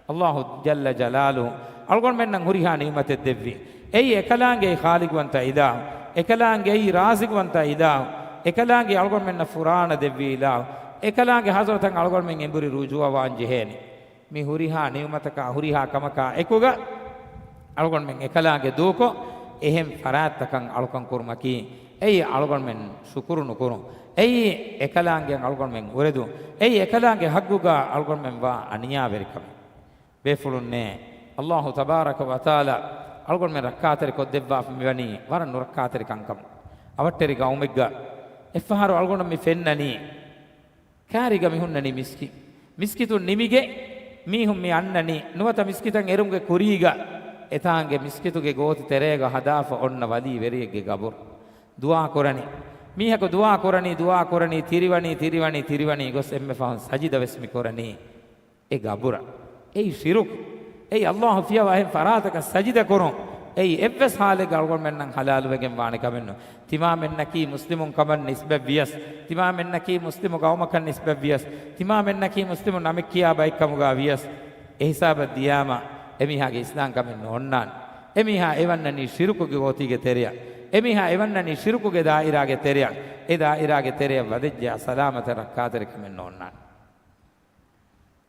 އައްލާހު ޖައްލަ ޖަލާލުހު އަޅުގަނޑުމެންނަށް ހުރިހާ ނިޢުމަތެއް ދެއްވި. އެއީ އެކަލާނގެއީ ޚާލިޤުވަންތަ އިލާހު، އެކަލާނގެއީ ރާޒިޤުވަންތަ އިލާހު، އެކަލާނގެއީ އަޅުގަނޑުމެންނަށް ފުރާނަ ދެއްވި އިލާހު، އެކަލާނގެ ޙަޟްރަތަށް އަޅުގަނޑުމެން އެނބުރި ރުޖޫޢަވާން ޖެހޭނެ. މި ހުރިހާ ނިޢުމަތަކާ ހުރިހާ ކަމަކާ އެކުގަ އަޅުގަނޑުމެން އެކަލާނގެ ދޫކޮށް، އެހެން ފަރާތްތަކަށް އަޅުކަން ކުރުމަކީ، އެއީ އަޅުގަނޑުމެން ޝުކުރު ނުކުރުން. އެއީ އެކަލާނގެއަށް އަޅުގަނޑުމެން އުރެދުން. އެއީ އެކަލާނގެ ޙައްޤުގަ އަޅުގަނޑުމެން ވާ އަނިޔާވެރިކަމެއް. ބޭފުޅުންނޭ، އައްލާހު ތަބާރަކަ ވަތަޢާލާ އަޅުގަނޑުމެން ރައްކާތެރި ކޮށްދެއްވާފަ މިވަނީ ވަރަށް ނުރައްކާތެރި ކަންކަމުން. އަވަށްޓެރި ގައުމެއްގަ އެއްފަހަރު އަޅުގަނޑު މި ފެންނަނީ، ކާރީގަ މި ހުންނަނީ މިސްކި-، މިސްކިތުން ނިމިގެން މީހުން މި އަންނަނީ. ނުވަތަ މިސްކިތަށް އެރުމުގެ ކުރީގަ އެތާނގެ މިސްކިތުގެ ގޯތި ތެރޭގަ ހަދާފަ އޮންނަ ވަލީ ވެރިއެއްގެ ގަބުރު. ދުޢާ ކުރަނީ. މީހަކު ދުޢާ ކުރަނީ، ދުޢާ ކުރަނީ، ތިރިވަނީ، ތިރިވަނީ، ތިރިވަނީ ގޮސް އެންމެ ފަހުން ސަޖިދަ ވެސް މި ކުރަނީ އެ ގަބުރަށް. އެއީ ޝިރުކު. އެއީ އައްލާހު ފިޔަވާ އެހެން ފަރާތަކަށް ސަޖިދަ ކުރުން. އެއީ އެއްވެސް ޙާލެއްގަ އަޅުގަނޑުމެންނަށް ޙަލާލުވެގެން ވާނެ ކަމެއް ނޫން. ތިމާމެންނަކީ މުސްލިމުން ކަމަށް ނިސްބަތް ވިޔަސް، ތިމާމެންނަކީ މުސްލިމު ގައުމަކަށް ނިސްބަތް ވިޔަސް، ތިމާމެންނަކީ މުސްލިމު ނަމެއް ކިޔާ ބައެއްކަމުގަ ވިޔަސް، އެ ހިސާބަށް ދިޔާމަ، އެމީހާގެ އިސްލާމް ކަމެއް ނޯންނާނެ. އެމީހާ އެވަންނަނީ ޝިރުކުގެ ގޯތީގެ ތެރެއަށް. އެމީހާ އެވަންނަނީ ޝިރުކުގެ ދާއިރާގެ ތެރެއަށް. އެ ދާއިރާގެ ތެރެއަށް ވަދެއްޖެޔާ ސަލާމަތެއް ރައްކާތެރިކަމެއް ނޯންނާނެ.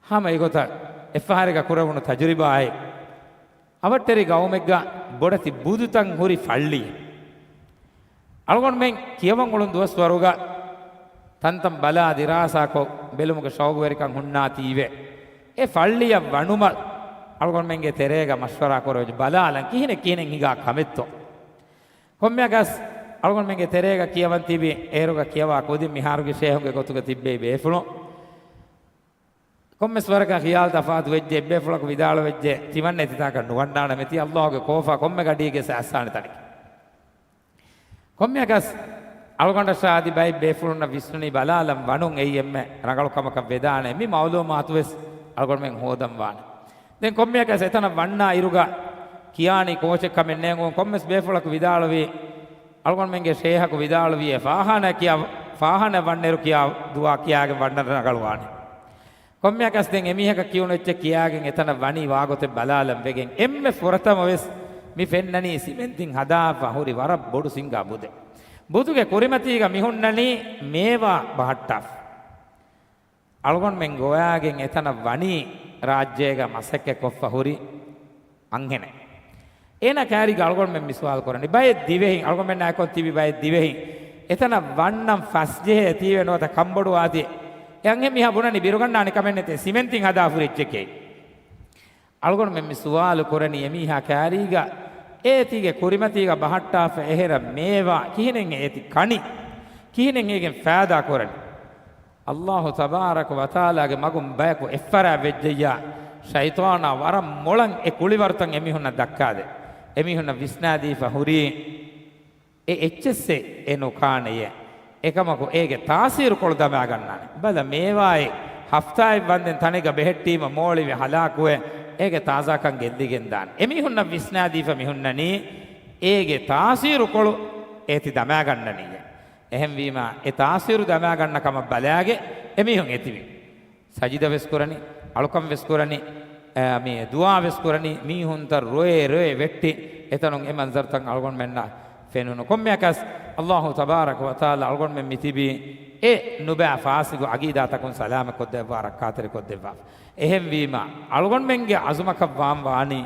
ހަމަ އެގޮތަށް އެއްފަހަރެއްގަ ކުރެވުނު ތަޖުރިބާއެއް، އަވަށްޓެރި ގައުމެއްގަ ބޮޑެތި ބުދުތައް ހުރި ފައްޅިއެއް. އަޅުގަނޑުމެން ކިޔަވަން އުޅުނު ދުވަސްވަރުގަ ތަންތަން ބަލާ ދިރާސާކޮށް ބެލުމުގެ ޝައުގުވެރިކަން ހުންނާތީވެ. އެ ފައްޅިއަށް ވަނުމަށް އަޅުގަނޑުމެންގެ ތެރޭގަ މަޝްވަރާ ކުރެވި ބަލާލަން ކިހިނެއް ކިހިނެއް ހިނގާ ކަމެއްތޯ. ކޮންމެއަކަސް އަޅުގަނޑުމެންގެ ތެރޭގަ ކިޔަވަން ތިބި އޭރުގަ ކިޔަވާ ކުދިން މިހާރުގެ ޝޭހުގެ ގޮތުގަ ތިއްބެވި ބޭފުޅުން. ކޮންމެސް ވަރަކަށް ޚިޔާލު ތަފާތު ވެއްޖެ، އެއްބޭފުޅަކު ވިދާޅުވެއްޖެ، ތިމަންނަ އެތިތާކަށް ނުވަންނާނަމޭ، ތި އައްލާހުގެ ކޯފާ ކޮންމެ ގަޑީގެ އައްސާނެ ތަނެކޭ. ކޮންމެއަކަސް އަޅުގަނޑަށާ އަދި ބައެއް ބޭފުޅުންނަށް ވިސްނުނީ ބަލާލަން ވަނުން އެއީ އެންމެ ރަނގަޅު ކަމަކަށް ވެދާނެ. މި މައުލޫމާތުވެސް އަޅުގަނޑުމެން ހޯދަން ވާނެ. ދެން ކޮންމެއަކަސް އެތަނަށް ވަންނާ އިރުގަ ކިޔާނީ ކޯޗެއް ކަމެއް ނޭނގުން. ކޮންމެސް ބޭފުޅަކު ވިދާޅުވީ، އަޅުގަނޑުމެންގެ ޝޭހަކު ވިދާޅުވީ، އެ ފާޚާނާ ކިޔާ، ފާޚާނާ ވަންނައިރު ކިޔާ ދުޢާ ކިޔާގެން ވަންނަން ރަނގަޅުވާނެ. ކޮންމެއަކަސް ދެން އެމީހަކަށް ކިޔުނު އެއްޗެއް ކިޔާގެން އެތަނަށް ވަނީ ވާގޮތެއް ބަލާލަން ވެގެން އެންމެ ފުރަތަމަވެސް މި ފެންނަނީ ސިމެންތިން ހަދާފަ ހުރި ވަރަށް ބޮޑު ސިންގާ ބުދެއް. ބުދުގެ ކުރިމަތީގަ މިހުންނަނީ މޭވާ ބަހައްޓާފަ. އަޅުގަނޑުމެން ގޮވާގެން އެތަނަށް ވަނީ ރާއްޖޭގަ މަސައްކަތް ކޮށްފަ ހުރި އަންހެނެއް. އޭނާ ކާރީގަ އަޅުގަނޑުމެން މި ސުވާލު ކުރަނީ. ބައެއް ދިވެހިން، އަޅުގަނޑުމެންނާ އެކޮށް ތިބި ބައެއް ދިވެހިން އެތަނަށް ވަންނަން ފަސްޖެހޭ ތީވެ ނުވަތަ ކަންބޮޑުވާތީ. އެ އަންހެން މީހާ ބުނަނީ ބިރުގަންނާނެ ކަމެއް ނެތޭ، ސިމެންތިން ހަދާފަ ހުރި އެއްޗެކޭ. އަޅުގަނޑުމެން މި ސުވާލު ކުރަނީ އެމީހާ ކާރީގަ އޭތީގެ ކުރިމަތީގަ ބަހައްޓާފަ އެހެރަ މޭވާ ކިހިނެއް އޭތި ކަނީ؟ ކިހިނެއް އޭގެން ފައިދާ ކުރަނީ؟ އައްލާހު ތަބާރަކަ ވަތަޢާލާގެ މަގުން ބަޔަކު އެއްފަރާތް ވެއްޖެއްޔާ، ޝައިޠާނާ ވަރަށް މޮޅަށް އެ ކުޅިވަރުތައް އެމީހުންނަށް ދައްކާދޭ. އެމީހުންނަށް ވިސްނާދީފަ ހުރީ، އެ އެއްޗެއްސެއް އެ ނުކާނެޔޭ. އެކަމަކު އޭގެ ތާސީރުކޮޅު ދަމާގަންނާނެ. ބަލަ، މޭވާއެއް ހަފްތާއެއް ވަންދެން ތަނެއްގަ ބެހެއްޓީމަ މޯޅިވެ ހަލާކުވެ، އޭގެ ތާޒާކަން ގެއްލިގެން ދާނެ. އެމީހުންނަށް ވިސްނާދީފަ މިހުންނަނީ، އޭގެ ތާސީރުކޮޅު އޭތި ދަމާގަންނަނީއޭ. އެހެންވީމަ، އެ ތާސީރު ދަމާގަންނަ ކަމަށް ބަލާގެ އެމީހުން އެތިވި. ސަޖިދަ ވެސް ކުރަނީ، އަޅުކަން ވެސް ކުރަނީ، އަ، މި ދުޢާ ވެސް ކުރަނީ، މީހުންތައް ރޮއެ ރޮއެ ވެއްޓި، އެތަނުން އެ މަންޒަރުތައް އަޅުގަނޑުމެންނަށް ފެނުނު. ކޮންމެއަކަސް، އައްލާހު ތަބާރަކަ ވަތަޢާލާ އަޅުގަނޑުމެން މި ތިބީ، އެ ނުބައި ފާސިގު އަގީދާތަކުން ސަލާމަތް ކޮށްދެއްވާ، ރައްކާތެރި ކޮށްދެއްވާ. އެހެންވީމަ، އަޅުގަނޑުމެންގެ އަޒުމަކަށް ވާން ވާނީ،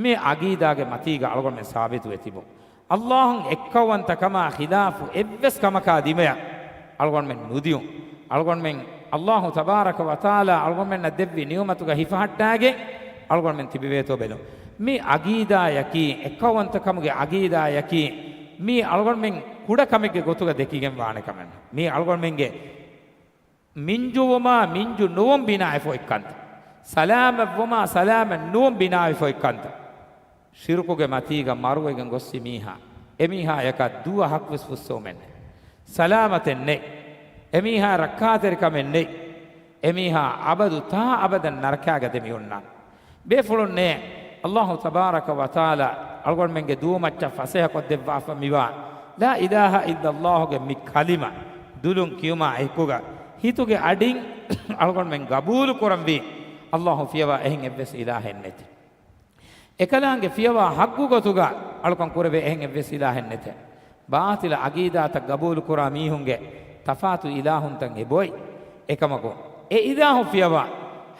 މި އަގީދާގެ މަތީގަ އަޅުގަނޑުމެން ސާބިތުވެ ތިބުން. އައްލާހުން އެއްކައުވަންތަކަމާ ޚިލާފު އެއްވެސް ކަމަކާ ދިމަޔަށް އަޅުގަނޑުމެން ނުދިޔުން. އަޅުގަނޑުމެން އައްލާހު ތަބާރަކަ ވަތަޢާލާ އަޅުގަނޑުމެންނަށް ދެއްވި ނިޢުމަތުގަ ހިފަހައްޓާގެން އަޅުގަނޑުމެން ތިބެވޭތޯ ބެލުން. މި އަގީދާޔަކީ، އެއްކައުވަންތަކަމުގެ އަގީދާޔަކީ، މީ އަޅުގަނޑުމެން ކުޑަކަމެއްގެ ގޮތުގަ ދެކިގެން ވާނެ ކަމެއް ނޫން. މީ އަޅުގަނޑުމެންގެ މިންޖުވުމާ މިންޖު ނުވުން ބިނާވެފަ އޮތް ކަންތައް. ސަލާމަތްވުމާ ސަލާމަތް ނުވުން ބިނާވެފަ އޮތް ކަންތައް. ޝިރުކުގެ މަތީގަ މަރުވެގެން ގޮއްސި މީހާ، އެމީހާޔަކަށް ދުވަހަކުވެސް ފުއްސެވުމެއް ނެތް. ސަލާމަތެއް ނެތް. އެމީހާ ރައްކާތެރިކަމެއް ނެތް. އެމީހާ އަބަދު ތާ އަބަދަށް ނަރަކާގަ ދެމިއޮންނާނެ. ބޭފުޅުންނޭ، އައްލާހު ތަބާރަކަ ވަތަޢާލާ އަޅުގަނޑުމެންގެ ދުވަހު މައްޗަށް ފަސޭހަކޮށްދެއްވާފަ މިވާ ލާ އިލާހަ އިއްލައްލާހުގެ މި ކަލިމަ ދުލުން ކިޔުމާ އެކުގަ ހިތުގެ އަޑިން އަޅުގަނޑުމެން ގަބޫލު ކުރަންވީ އައްލާހު ފިޔަވާ އެހެން އެއްވެސް އިލާހެއް ނެތި. އެކަލާނގެ ފިޔަވާ ޙައްޤު ގޮތުގަ އަޅުކަން ކުރެވޭ އެހެން އެއްވެސް އިލާހެއް ނެތެ. ބާޠިލަ ޢަޤީދާތައް ގަބޫލުކުރާ މީހުންގެ ތަފާތު އިލާހުންތައް އެބޮތް. އެކަމަކު، އެ އިލާހު ފިޔަވާ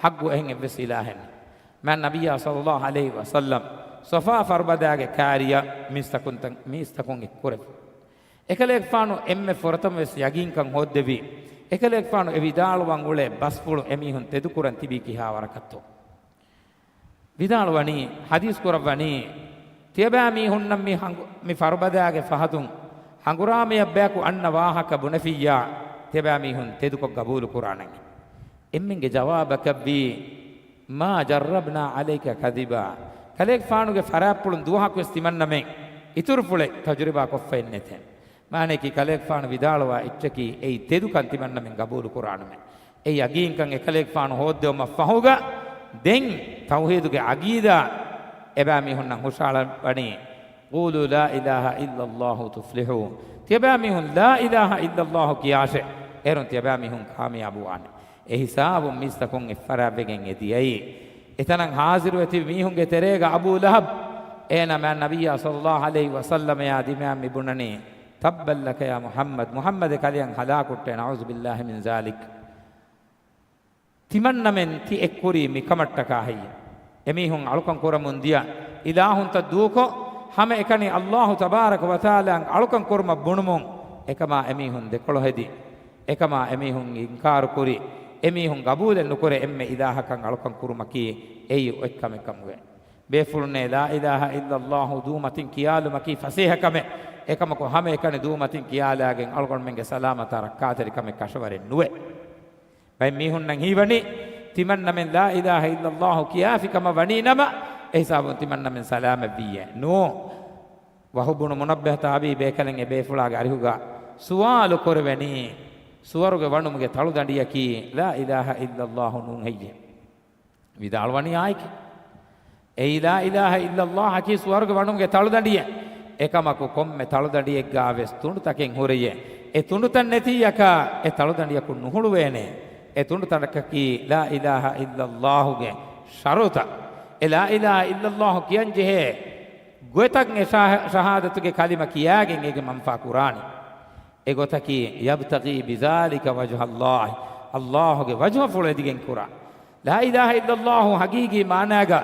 ޙައްޤު އެހެން އެއްވެސް އިލާހެއް ނެތް. މާތް ނަބިއްޔާ ޞައްލައްލާހު ޢަލައިހި ވަސައްލަމް ޞަފާ ފަރުބަދާގެ ކާރިޔަށް މީސްތަކުންތައް، މީސްތަކުން އެއްކުރެވި. އެކަލޭގެފާނު އެންމެ ފުރަތަމަ ވެސް ޔަގީންކަން ހޯއްދެވީ، އެކަލޭގެފާނު އެ ވިދާޅުވަން އުޅޭ ބަސްފުޅު އެމީހުން ތެދުކުރަން ތިބީ ކިހާވަރަކަށްތޯ؟ ވިދާޅުވަނީ، ޙަދީޘް ކުރައްވަނީ، ތިޔަބައިމީހުންނަށް މި ހަނގު-، މި ފަރުބަދާގެ ފަހަތުން ހަނގުރާމަޔަށް ބަޔަކު އަންނަ ވާހަކަ ބުނެފިއްޔާ، ތިޔަބައިމީހުން ތެދުކޮށް ގަބޫލު ކުރާނަން. އެންމެންގެ ޖަވާބަކަށްވީ، މާ ޖައްރަބްނާ ޢަލައިކަ ކަޛިބާ. ކަލޭގެފާނުގެ ފަރާތްޕުޅުން ދުވަހަކުވެސް ތިމަންނަމެން އިތުރު ފުޅެއް ތަޖުރިބާ ކޮށްފައެއް ނެތެން. މާނައަކީ ކަލޭގެފާނު ވިދާޅުވާ އެއްޗަކީ އެއީ ތެދުކަން ތިމަންނަމެން ގަބޫލު ކުރާނަމޭ. އެ ޔަގީންކަން އެކަލޭގެފާނު ހޯއްދެވުމަށްފަހުގަ ދެން ތައުޙީދުގެ ޢަޤީދާ އެބައިމީހުންނަށް ހުށަހަޅަން ވަނީ، ޤޫލޫ ލާ އިލާހަ އިއްލައްލާހު ތުފްލިޙޫ. ތިޔަބައިމީހުން ލާ އިލާހަ އިއްލައްލާހު ކިޔާށޭ، އޭރުން ތިޔަބައިމީހުން ކާމިޔާބުވާނެ. އެ ހިސާބުން މީސްތަކުން އެއްފަރާތްވެގެން އެ ދިޔައީ. އެތަނަށް ޙާޟިރުވެ ތިބި މީހުންގެ ތެރޭގަ އަބޫ ލަހަބް، އޭނާ މާތް ނަބިއްޔާ ޞައްލައްލާހު ޢަލައިހި ވަސައްލަމަޔާ ދިމާއަށް މި ބުނަނީ، ތައްބައްލަކަ ޔާ މުޙައްމަދު، މުޙައްމަދެ ކަލެއަށް ހަލާކުއްޓޭ، ނަޢޫޛުބިއްލާހި މިން ޛާލިކް. ތިމަންނަމެން ތި އެއްކުރީ މިކަމަށްޓަކާ ހެއްޔެ؟ އެމީހުން އަޅުކަން ކުރަމުން ދިޔަ އިލާހުންތައް ދޫކޮށް، ހަމައެކަނި އައްލާހު ތަބާރަކަ ވަތަޢާލާއަށް އަޅުކަން ކުރުމަށް ބުނުމުން، އެކަމާ އެމީހުން ދެކޮޅު ހެދި، އެކަމާ އެމީހުން އިންކާރު ކުރި، އެމީހުން ގަބޫލެއް ނުކުރޭ އެންމެ އިލާހަކަށް އަޅުކަން ކުރުމަކީ އެއީ އޮތް ކަމެއް ކަމުގައި. ބޭފުޅުންނޭ، ލާ އިލާހަ އިއްލައްލާހު ދޫމަތިން ކިޔާލުމަކީ ފަސޭހަ ކަމެއް. އެކަމަކު ހަމައެކަނި ދޫމަތިން ކިޔާލާގެން އަޅުގަނޑުމެންގެ ސަލާމަތާ ރައްކާތެރިކަމެއް ކަށަވަރެއް ނުވޭ. ބައެއް މީހުންނަށް ހީވަނީ، ތިމަންނަމެން ލާ އިލާހަ އިއްލައްލާހު ކިޔާފި ކަމަށް ވަނީ ނަމަ، އެހިސާބުން ތިމަންނަމެން ސަލާމަތްވީއޭ. ނޫން. ވަހުބުނު މުނައްބިހު ތާބިޢީ ބޭކަލެއް އެބޭފުޅާގެ އަރިހުގަ ސުވާލު ކުރެވެނީ، ސުވަރުގެ ވަނުމުގެ ތަޅުދަނޑިއަކީ ލާ އިލާހަ އިއްލައްލާހު ނޫން ހެއްޔޭ؟ ވިދާޅުވަނީ އާއެކޭ. އެއީ ލާ އިލާހަ އިއްލައްލާހަކީ ސުވަރުގެ ވަނުމުގެ ތަޅުދަނޑިއެއް. އެކަމަކު ކޮންމެ ތަޅުދަނޑިއެއްގާވެސް ތުނޑުތަކެއް ހުރެޔޭ. އެ ތުނޑުތައް ނެތިއްޔަކާ އެ ތަޅުދަނޑިއަކުން ނުހުޅުވޭނެ. އެ ތުނޑުތަނަކަކީ ލާ އިލާހަ އިއްލައްލާހުގެ ޝަރުތައް. އެ ލާ އިލާހަ އިއްލައްލާހު ކިޔަންޖެހޭ ގޮތަށް އެ ޝަހާ-، ޝަހާދަތުގެ ކަލިމަ ކިޔާގެން އޭގެ މަންފާ ކުރާނެ. އެގޮތަކީ، يبتغي بذلك وجه الله، އައްލާހުގެ ވަޖުހަފުޅު އެދިގެން ކުރާ. ލާ އިލާހަ އިއްލައްލާހު ހަގީގީ މާނާގަ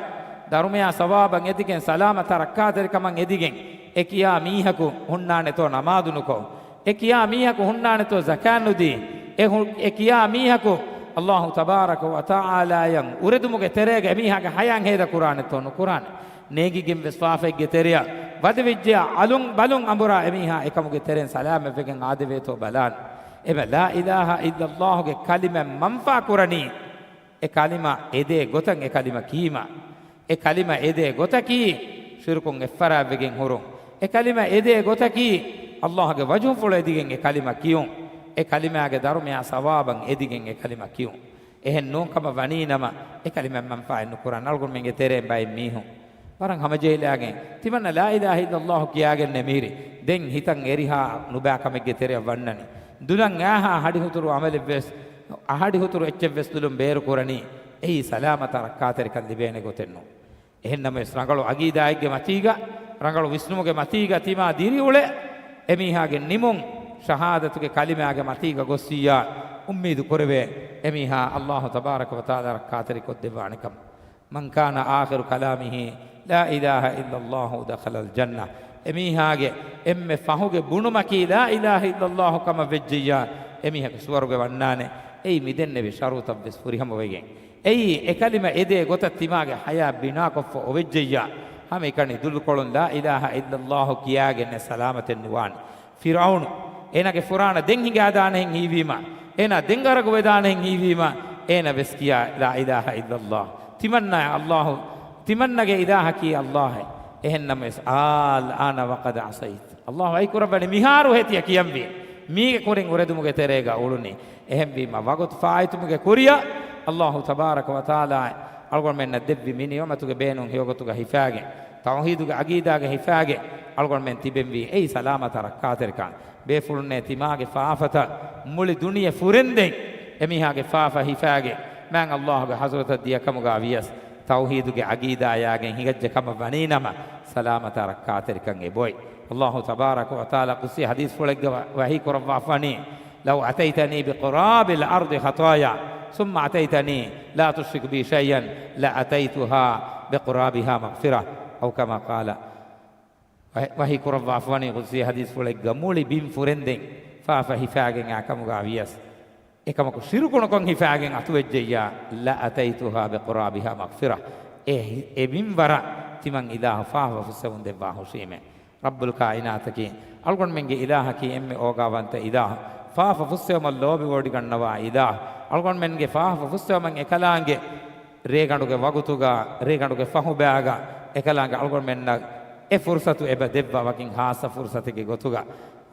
ދަރުމަޔާ ސަވާބަށް އެދިގެން، ސަލާމަތާ ރައްކާތެރިކަމަށް އެދިގެން، އެ ކިޔާ މީހަކު ހުންނާނެތޯ ނަމާދު ނުކޮށް، އެ ކިޔާ މީހަކު ހުންނާނެތޯ ޒަކާތް ނުދީ، އެ ހު-، އެ ކިޔާ މީހަކު އައްލާހު ތަބާރަކަ ވަތަޢާލާއަށް އުރެދުމުގެ ތެރޭގަ އެމީހާގެ ހަޔާތް ހޭދަ ކުރާނެތޯ ނުކުރާނެ. ނޭނގިގެން ވެސް ފާފައެއްގެ ތެރެއަށް ވަދެވިއްޖެޔާ އަލުން ބަލުން އަނބުރާ އެމީހާ އެކަމުގެ ތެރެއިން ސަލާމަތްވެގެން އާދެވޭތޯ ބަލާން. އެބަ ލާ އިލާހަ އިއްލައްލާހުގެ ކަލިމަ މަންފާ ކުރަނީ، އެ ކަލިމަ އެދޭ ގޮތަށް އެ ކަލިމަ ކީމަ. އެ ކަލިމަ އެދޭ ގޮތަކީ ޝިރުކުން އެއްފަރާތްވެގެން ހުރުން. އެ ކަލިމަ އެދޭ ގޮތަކީ އައްލާހުގެ ވަޖުހުފުޅު އެދިގެން އެ ކަލިމަ ކިޔުން. އެ ކަލިމާގެ ދަރުމަޔާ ސަވާބަށް އެދިގެން އެ ކަލިމަ ކިޔުން. އެހެން ނޫން ކަމަށް ވަނީ ނަމަ، އެ ކަލިމަ މަންފާއެއް ނުކުރަން. އަޅުގަނޑުމެންގެ ތެރޭން ބައެއް މީހުން ވަރަށް ހަމަޖެހިލާގެން ތިމަންނަ ލާ އިލާހަ އިއްލައްލާހު ކިޔާގެންނޭ މިހިރީ. ދެން ހިތަށް އެރިހާ ނުބާ ކަމެއްގެ ތެރެއަށް ވަންނަނީ. ދުލަށް އާހާ އަހަޑިހުތުރު އަމަލެއްވެސް، އަހަޑިހުތުރު އެއްޗެއްވެސް ދުލުން ބޭރުކުރަނީ. އެއީ ސަލާމަތާ ރައްކާތެރިކަން ލިބޭނެ ގޮތެއް ނޫން. އެހެންނަމަވެސް، ރަނގަޅު އަގީދާއެއްގެ މަތީގަ، ރަނގަޅު ވިސްނުމުގެ މަތީގަ ތިމާ ދިރިއުޅެ އެމީހާގެ ނިމުން ޝަހާދަތުގެ ކަލިމާގެ މަތީގަ ގޮއްސިއްޔާ، އުއްމީދު ކުރެވޭ އެމީހާ އައްލާހު ތަބާރަކަ ވަތަޢާލާ ރައްކާތެރިކޮށްދެއްވާނެކަން. من كان آخر كلامه لا إله إلا الله دخل الجنة. އެމީހާގެ އެންމެ ފަހުގެ ބުނުމަކީ لا إله إلا الله ކަމަށް ވެއްޖެއްޔާ، އެމީހަކު ސުވަރުގެ ވަންނާނެ. އެއީ މިދެންނެވި ޝަރުޠަށް ވެސް ފުރިހަމަވެގެން. އެއީ އެ ކަލިމަ އެދޭ ގޮތަށް ތިމާގެ ޙަޔާތް ބިނާކޮށްފަ އޮވެއްޖެއްޔާ، ހަމައެކަނި ދުލުކޮޅުން لا إله إلا الله ކިޔާގެންނެއް ސަލާމަތެއް ނުވާނެ. ފިރުޢައުނު، އޭނާގެ ފުރާނަ ދެން ހިނގާދާނެހެން ހީވީމަ، އޭނާ ދެން ޣަރަޤު ވެދާނެހެން ހީވީމަ، އޭނާ ވެސް ކިޔާ لا إله إلا الله. ތިމަންނާ އައްލާހު، ތިމަންނަގެ އިލާހަކީ އައްލާހެއް. އެހެންނަމަވެސް، الآن وقد عصيت. އައްލާހު އައި ކުރައްވަނީ މިހާރު ހެތިޔަ ކިޔަންވީ. މީގެ ކުރިން އުރެދުމުގެ ތެރޭގަ އުޅުނީ. އެހެންވީމަ، ވަގުތު ފާއިތުމުގެ ކުރިއަށް އައްލާހު ތަބާރަކަ ވަތަޢާލާ އަޅުގަނޑުމެންނަށް ދެއްވި މި ނިޢުމަތުގެ ބޭނުން ހެޔޮގޮތުގަ ހިފާގެން، ތައުޙީދުގެ ޢަޤީދާގަ ހިފާގެން، އަޅުގަނޑުމެން ތިބެންވީ އެއީ ސަލާމަތާ ރައްކާތެރިކަން. ބޭފުޅުންނޭ ތިމާގެ ފާފަތައް މުޅި ދުނިޔެ ފުރެންދެން، އެމީހާގެ ފާފަ ހިފާގެން، މާތް އައްލާހުގެ ޙަޟްރަތަށް ދިޔަކަމުގަ ވިޔަސް، ތައުޙީދުގެ ޢަޤީދާޔާގެން ހިނގައްޖެ ކަމަށް ވަނީނަމަ، ސަލާމަތާ ރައްކާތެރިކަން އެބޮތް. އައްލާހު ތަބާރަކަ ވަތަޢާލާ ޤުދުސީ ޙަދީޘްފުޅެއްގަ ވަ-، ވަޙީ ކުރައްވާފަނީ، لو أتيتني بقراب الأرض خطايا ثم أتيتني لا تشرك بي شيئا لأتيتها بقرابها مغفرة، أو كما قال. ވަ-، ވަޙީ ކުރައްވާފަވަނީ ޤުދުސީ ޙަދީޘްފުޅެއްގަ މުޅި ބިން ފުރެންދެން ފާފަ ހިފާގެން އާކަމުގަ ވިޔަސް، އެކަމަކު ޝިރުކުނުކޮށް ހިފާގެން އަތުވެއްޖެއްޔާ، لأتيتها بقرابها مغفرة. އެ، އެ މިންވަރަށް ތިމަން އިލާހު ފާފަ ފުއްސެވުން ދެއްވާ ހުށީމޭ. ރައްބުލް ކާއިނާތަކީ، އަޅުގަނޑުމެންގެ އިލާހަކީ އެންމެ އޯގާވަންތަ އިލާހު، ފާފަ ފުއްސެވުމަށް ލޯބިވޮޑިގަންނަވާ އިލާހު، އަޅުގަނޑުމެންގެ ފާފަ ފުއްސެވުމަށް އެކަލާނގެ ރޭގަނޑުގެ ވަގުތުގަ، ރޭގަނޑުގެ ފަހުބައިގަ، އެކަލާނގެ އަޅުގަނޑުމެންނަށް އެ ފުރުޞަތު އެބަ ދެއްވާ ވަކިން ޚާއްޞަ ފުރުޞަތެއްގެ ގޮތުގަ،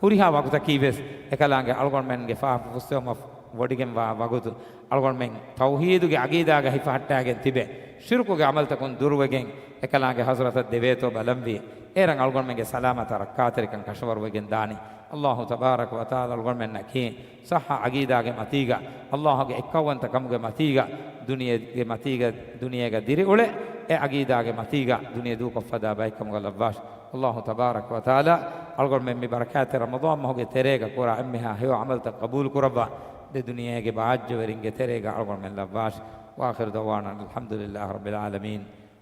ހުރިހާ ވަގުތަކީ ވެސް އެކަލާނގެ އަޅުގަނޑުމެންގެ ފާފަ ފުއްސެވުމަށް ވޮޑިގެންވާ ވަގުތު، އަޅުގަނޑުމެން ތައުޙީދުގެ ޢަޤީދާގަ ހިފަހައްޓާގެން ތިބެ، ޝިރުކުގެ ޢަމަލުތަކުން ދުރުވެގެން، އެކަލާނގެ ޙަޟްރަތަށް ދެވޭތޯ ބަލަންވީ، އޭރަށް އަޅުގަނޑުމެންގެ ސަލާމަތާ ރައްކާތެރިކަން ކަށަވަރުވެގެން ދާނީ. އައްލާހު ތަބާރަކަ ވަތަޢާލާ އަޅުގަނޑުމެންނަކީ ޞައްޙަ ޢަޤީދާގެ މަތީގަ، އައްލާހުގެ އެއްކައުވަންތަ ކަމުގެ މަތީގަ، ދުނިޔޭގެ މަތީގަ، ދުނިޔޭގަ ދިރިއުޅެ، އެ ޢަޤީދާގެ މަތީގަ ދުނިޔެ ދޫކޮށްފަދަ ބައެއްކަމުގަ ލައްވާށި. އައްލާހު ތަބާރަކަ ވަތަޢާލާ އަޅުގަނޑުމެން މި ބަރަކާތްތެރި ރަމަޟާން މަހުގެ ތެރޭގަ ކުރާ އެންމެހާ ހެޔޮ ޢަމަލުތައް ޤަބޫލު ކުރައްވާ، ދެ ދުނިޔޭގެ ބާއްޖަވެރިންގެ ތެރޭގަ އަޅުގަނޑުމެން ލައްވާށި. وآخر دعوانا أن الحمد لله رب العالمين.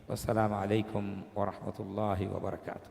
والسلام عليكم ورحمة الله وبركاته.